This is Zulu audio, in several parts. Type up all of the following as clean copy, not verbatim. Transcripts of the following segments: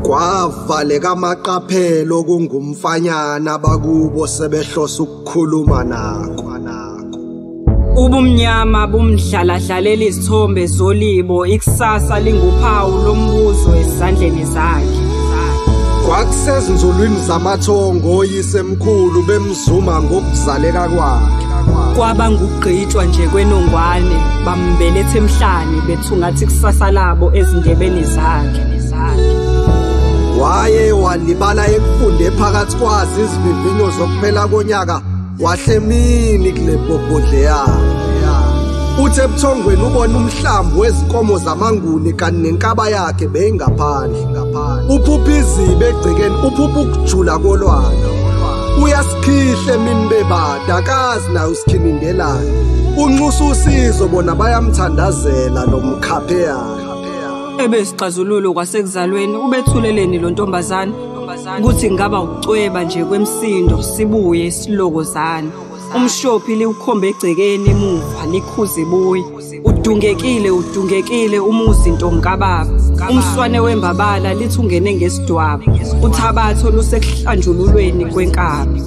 Kwavaleka amaqaphelo kungumfanyana bakubo sebehlosa ukukhuluma nakho. Ubumnyama bumdlaladlalela izithombe zolibo, ikusasa linguphawu lombuzo esandleni zakhe. Kwakusezinzulwini zamathongo oyisemkhulu bemzuma ngokuzaleka kwakhe. Kwaba ngugqitshwa nje kwenongwane, bambelethe emhlane bethungatha ikusasa labo ezindebeni zakhe. Waye walibala ekufunde phakathi kwazo izivivinyo zokuphela konyaka, wahlemini kule bhobhodleyana. Uthi ebuthongweni ubona umhlambi wezinkomo zamaNguni kanti nenkaba yakhe beyingaphandle. Uphupha izibi egcekeni, uphupha ukujula kolwandle. Uyasikhihla emini bebada, akazi naye usikhinindelani. Unxusa usizo bona bayamthandazela lo mkhapheyana. Ebesixazululo kwasekuzalweni ubethuleleni lo ntombazane kuthi ngaba ucweba nje kwemsindo sibuye isilokozana. Umshophi liwukhombe egcekeni emuva likhuze buye. Udungekile udungekile umuzi ntomkababa. Umswane wembabala lithi ungene ngesidwaba. Uthabatho lusekuhlanjululweni kwenkabi.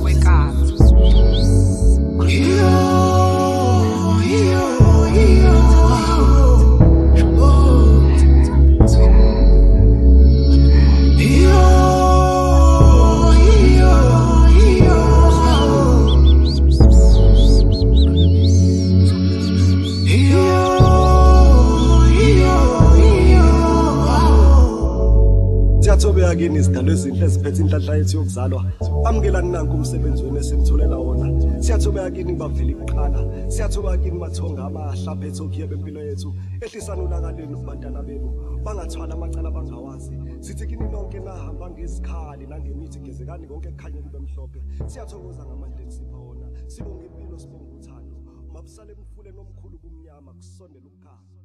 Siyathobeka kini izidalo ezinhle eziphethe inhlanhla yethu yokuzalwa. Amukelani nanku umsebenzi wenu esinitholela wona. Siyathobeka kini baveli kuqala. Siyathobeka kini mathonga amahle aphethe okhiye bempilo yethu. Ehlisani ulaka lwenu kubantwana benu. Bangathwala amacala abangawazi. Sithi kini nonke nahamba ngezikhali nangemithi, gezekani konke kukhanye kube mhlophe. Siyathokoza ngamandla enisipha wona. Sibonga impilo, sibonga uthando. Mabusale emfuleni omkhulu kumnyama kusondela ukukhanya.